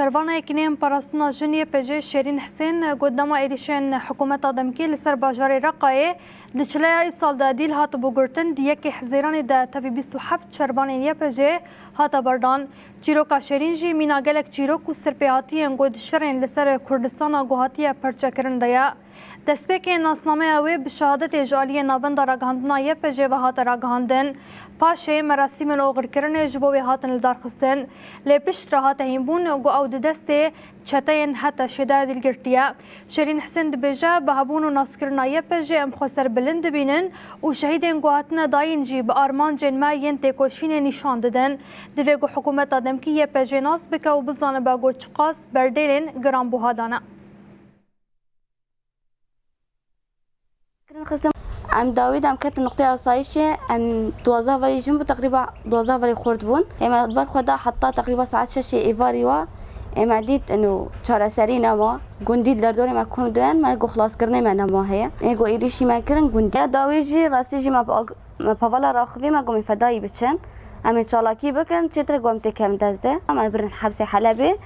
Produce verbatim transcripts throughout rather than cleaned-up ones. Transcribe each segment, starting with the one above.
Revana Yekîneyên Parastina Jin Y P J Şêrîn Hisên got, dema êrîşên hikûmeta demkî li ser bajarê Reqayê di çileya îsal de dîl hatibû girtin, di yekê Hizêranê de tevî bîst û heft şervanên Y P J hate berdan. Çîroka Şêrîn jî mîna gelek çîrok û serpêhatiyên ku di şerên li ser Kurdistana ku hatiye perçekirin de ye. Destpêkê nasnameya wê bi şehadetê ji aliyê Navenda Ragihandina Y P J ve hate ragihandin. Paşê merasîmên oxirkirinê ji bo wê hatin lidarxistin. Lê piştre hate hînbûn ku ew di destê çeteyên HTŞ'ê de dîl girtiye. Şêrîn Hisên dibêje, bi hebûn û naskirina Y P J'ê em xwe serbilind dibînin û şehîdên ku hatine dayîn jî bi armancên me yên têkoşînê nîşan didin. Divê ku hikûmeta demkî Y P J'ê nas bike û bizanibe ku çiqas berdêlên giranbuha dane. Kirin xizim. Em dawî de em ketin nuqteyê asayîşê, em duwazdeh verî jin bû, teqrîba duwazdeh verî xurt bûn. Ê me ber xwe da heta teqrîba saet şeşê êvarî wa, ê me dît ino çareserî nema. Gundî di derdorê me kom dibên, me got xlaskirinê me nema heye. Ê got êrîşî me kirin gundî. Ya dawî jî rastî jî me bi ag-, me bi hevala raxivî, me got min fedayî biçin. Em ê çalakî bikin, çêtir ku em têkevin dest de. Em ê birin hepsê Helebê.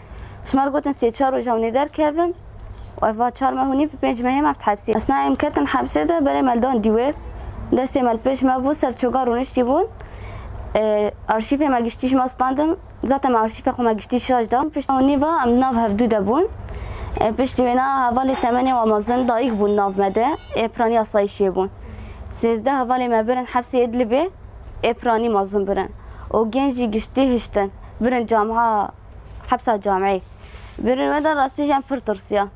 Ji me re gotin sê çar roja hûn ê derkevin. Û eva çar meh û nîv, pênc mehê me bi hepsê. Esna em ketin hepsê de berê me li dan dîwêr. Destê me li pêş me bû, ser çoga rûniştî bûn. E, arşîvê me giştî ji me standin. Zaten me arşîvê xwe me giştî şaş da. Pişta nîva em nav hevdû de bûn. E, piştî wêna hevalê temenê wa mezin dayik bûn nav me de. Ê piraniya asayîşê bûn. Sêzdeh hevalê me birin hepsê Idlibê. Ê piranî mezin birin. Û genc jî giştî hiştin. Birin camia, hepsa camiyê. Birin me de rastî jî em pir tirsiya.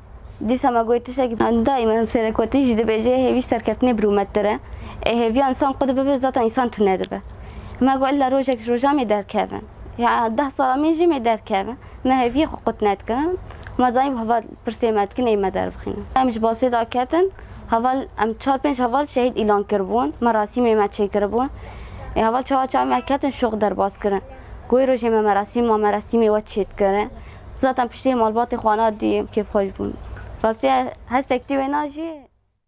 Dîsa me goyê tiştekî. Daîma serekotî jî dibêje, hêvî serkeftinê bi rûmet tire. Ê hêviya însan qut bibe, zaten însan tune dibe. Me got illa rojek ji roja me derkevin. Ya deh sala min jî me derkevin. Me hêviyê xwe qut nedikirin. Me zanî bi heval pirsê me dikin, ê me derbixînin. Em ji basê daketin, heval, em çar pênc heval şehîd îlan kiribûn, merasîmê me çêkiribûn. Ê heval çawa çawa me ketin şoq derbas kirin. Ku wê rojê me merasîm ma, merasîmê we çêdikirin. Zaten piştî malbatê xwe ana dî kêfxweş bûn. Rastî hestek jî wêna jî.